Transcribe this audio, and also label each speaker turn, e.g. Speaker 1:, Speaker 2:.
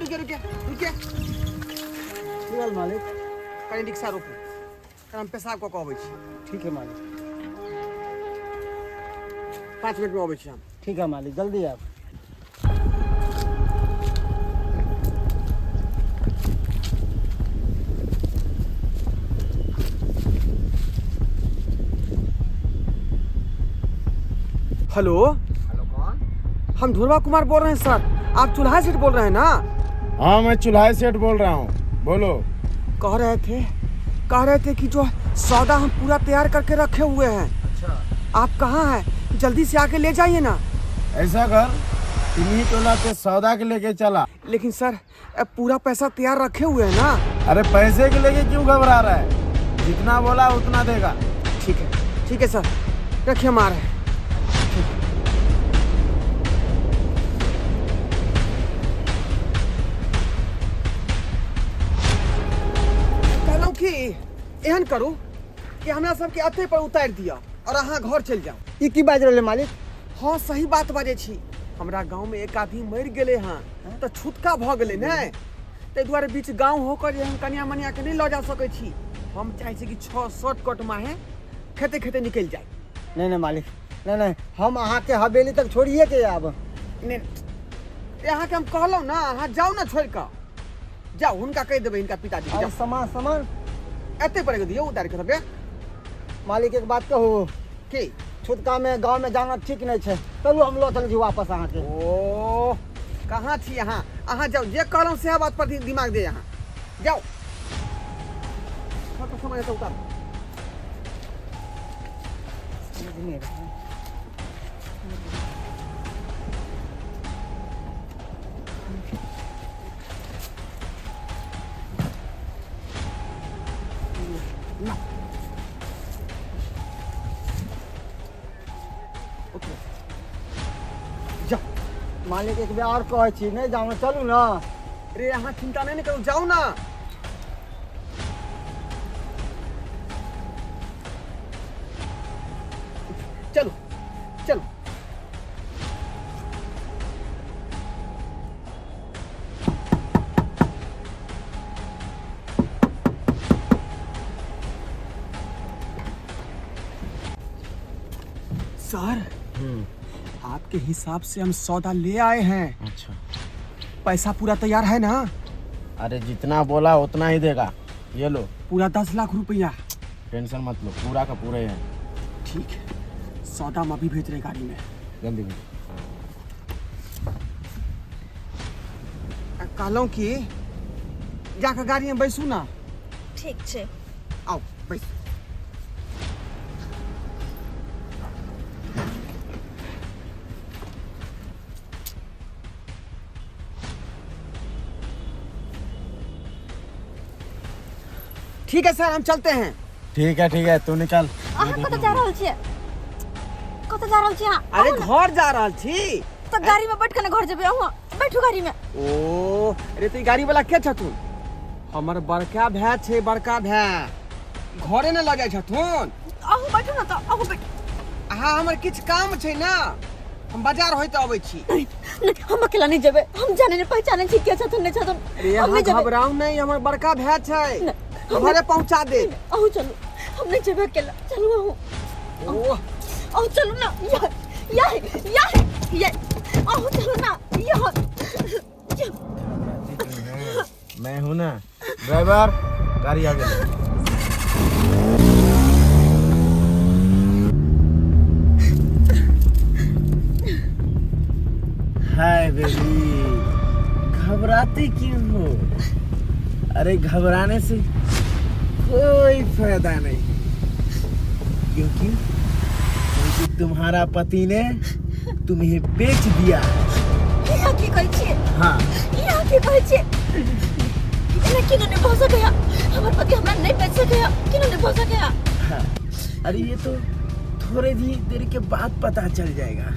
Speaker 1: रुकिए रुकिए रुकिए।
Speaker 2: की भेल मालिक?
Speaker 1: कनि रिक्शा रोकू, कनि हम पेशाब कऽ कऽ अबै छी।
Speaker 2: ठीक है मालिक।
Speaker 1: 5 मिनटमे अबै छी हम।
Speaker 2: ठीक है मालिक, जल्दी आब।
Speaker 1: हेलो।
Speaker 3: हेलो, कौन?
Speaker 1: हम ढोलवा कुमार बोल रहे हैं सर, आप चूल्हा सेठ बोल रहे हैं ना?
Speaker 3: हाँ, मैं चूल्हा सेठ बोल रहा हूँ, बोलो।
Speaker 1: कह रहे थे कि जो सौदा हम पूरा तैयार करके रखे हुए हैं।
Speaker 3: अच्छा।
Speaker 1: आप कहाँ हैं? जल्दी से आके ले जाइए ना।
Speaker 3: ऐसा कर, तिन्ही टोला पे सौदा के लेके चला।
Speaker 1: लेकिन सर, अब पूरा पैसा तैयार रखे हुए हैं ना।
Speaker 3: अरे, पैसे के लेके क्यों घबरा रहा है? जितना बोला उतना देगा।
Speaker 1: ठीक है, ठीक है सर, रखिए, हम आ रहे हैं। कहलहुँ कि एहन करू कि हमरा सबके अते पर उतारि दिअ और अहाँ घर चलि जाउ।
Speaker 2: ई की बाजि रहलै मालिक?
Speaker 1: हाँ, सही बात बाजै छी। हमरा गाँवमे एक आदमी मरि गेलै हँ तऽ छुतका भऽ गेलै ने, ताहि दुआरे बीच गाँव होकर जे हम कनिया मनियाके नहि लऽ जा सकै छी। हम चाहै छी कि छओ शॉर्टकट माहे खेते खेते निकलि जाय।
Speaker 2: नहि नहि मालिक, नहि नहि, हम अहाँके हवेली तक छोड़िए के आयब।
Speaker 1: नहि, अहाँके हम कहलहुँ ने, अहाँ जाउ ने, छोड़ि कऽ जाउ। हुनका कहि देबै, हिनका पिताजी के।
Speaker 2: और
Speaker 1: जाउ।
Speaker 2: सामान सामान?
Speaker 1: एते पर दियौ, उतारि कऽ देबै।
Speaker 2: मालिक, एक बात कहू?
Speaker 1: की?
Speaker 2: छुतका में गाँव में जाना ठीक नहीं छै। चलू, हम लऽ चलै छी वापस अहाँके।
Speaker 1: ओ, कहाँ छी अहाँ? अहाँ जाउ, जे कहलहुँ सएह बात पर दिमाग दे। अहाँ जाउ, सब सामान एतऽ उतारू।
Speaker 2: समझ नहीं रहा।
Speaker 1: ना, उतरो, जाउ।
Speaker 2: मालिक, एक बेर और कहै छी, नहि जाउ, चलू ने।
Speaker 1: रे, अहाँ चिंता नहीं ने करू, जाउ ना। चलो चलो। सर, आपके हिसाब से हम सौदा ले आए हैं।
Speaker 3: अच्छा।
Speaker 1: पैसा पूरा तैयार है ना?
Speaker 3: अरे, जितना बोला उतना ही देगा, ये लो।
Speaker 1: पूरा 10 लाख रुपया?
Speaker 3: टेंशन मत लो, पूरा का पूरा ही है।
Speaker 1: ठीक है, सौदा हम अभी भेज रहे गाड़ी में।
Speaker 3: जल्दी भेजो।
Speaker 1: आ, कहलहुँ कि जाके गाड़ी में बैसू ना।
Speaker 4: ठीक छै।
Speaker 1: आओ, बैसू। ठीक है सर, हम चलते हैं।
Speaker 3: ठीक है, ठीक है, तू निकल।
Speaker 4: अहाँ कतऽ जा रहल छियै? कतऽ जा रहल छियै अहाँ?
Speaker 1: अरे,
Speaker 4: आउ ने।
Speaker 1: घर जा रहल छी।
Speaker 4: तऽ गाड़ी में बैठ के ने घर जेबै। अहाँ बैठू गाड़ी में।
Speaker 1: ओ अरे, तो ई गाड़ी वाला के छथुन? हमर बड़का भाय छै, बड़का भाय। घरे ने लऽ जाइ छथुन।
Speaker 4: अहूँ बैठू ने तऽ, अहूँ बैठू।
Speaker 1: अहाँ, हमर किछु काम छै ने, हम बाजार होइत अबै छी।
Speaker 4: नहीं नहीं, हम अकेला नहीं जेबै। हम जाने नहीं पहचाने छी के छथुन, नहीं छथुन।
Speaker 1: अरे,
Speaker 4: हम
Speaker 1: अहाँ
Speaker 4: नहीं जेबै।
Speaker 1: घबराउ नहीं, हमर बड़का भाय छै।
Speaker 4: नहीं, हम
Speaker 1: घरे पहुंचा दे।
Speaker 4: अहूँ चलू, हम नहीं जेबै अकेला। चलू अहूँ।
Speaker 1: ओह।
Speaker 4: अहूँ चलू ना। या या या या, अहूँ चलू ना। या।
Speaker 3: मैं हूँ ना। ड्राइवर, गाड़ी आगे ले। हाय बेबी, घबराती क्यों हो? अरे, घबराने से कोई फायदा नहीं, क्योंकि क्योंकि तुम्हारा पति ने तुम्हें बेच दिया है।
Speaker 4: यहाँ की कहै छियै?
Speaker 3: हाँ।
Speaker 4: यहाँ की कहै छियै? एना केना नहि भऽ सकैया? हमर पति हमरा नहि बेच सकैया, केना नहि भऽ सकैया?
Speaker 3: हाँ। अरे, ये तो थोड़े ही देर के बाद पता चल जाएगा।